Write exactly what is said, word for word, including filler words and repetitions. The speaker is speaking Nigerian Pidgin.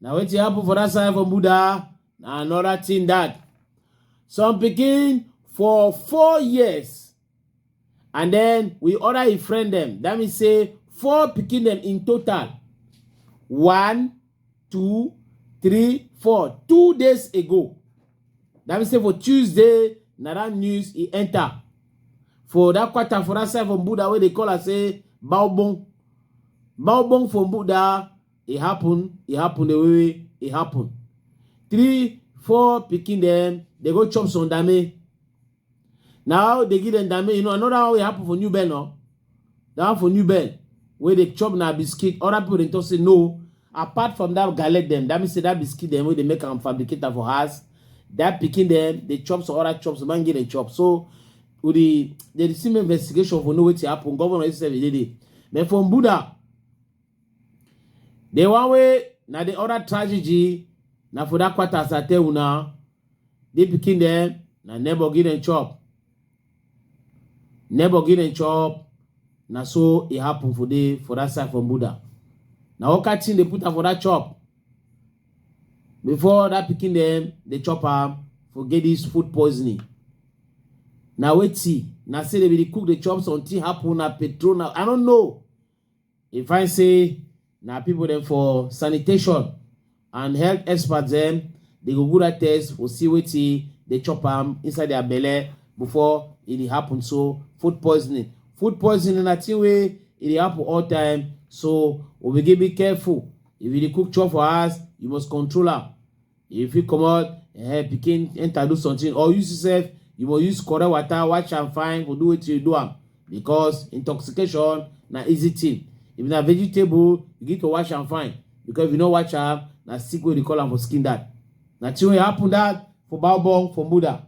Now wetin happen for that side for Buddha? Na another thing that some pikin for four years, and then we order a friend them. That means say four pikin them in total. One, two, three, four. Two days ago. That means say for Tuesday, na that news e enter. For that quarter, for that side for Buddha, where they call us say Baobong. Baobong for Buddha, it happen, it happen the way it happen. Three, four pikin them, they go chop some dame. Now they give them dame. You know, another one will happen for New Bell, no? That one for New Bell, where they chop na biscuit. Other people they talk say no. Apart from that galette them, that means say that biscuit them where they make am fabricator for us. That pikin them, they chop some other chops, man give them chop. So with the they still make investigation for know what happen. Governor is every day. But from Buddha, the one way now the other tragedy now for that quarter as I tell you now, they pikin them na neighbor give them chop. Neighbor give them chop. Na so it happen for the for that side from Buddha. Now what kind thing they put am for that chop? Before that pikin them they chop am for get this food poisoning. Now wait see, now say they be dey cook the chop something happen na petrol now. I don't know. If I say now people them for sanitation and health experts them, they go good at test, will see wetin they chop am inside their belly before it dey happen. So food poisoning. Food poisoning na thing wey it dey happen all time. So we begin be careful. If you dey cook chop for us, you must control am. If you come out, eh, pikin enter do something, or use yourself, you must use correct water, wash am fine, go do wetin you do am. Because intoxication na easy thing. If na vegetable, you need to wash am fine. Because if you no wash am, na sick wey dey call am for skin that. Na thing wey happen that for Baobong for Buddha.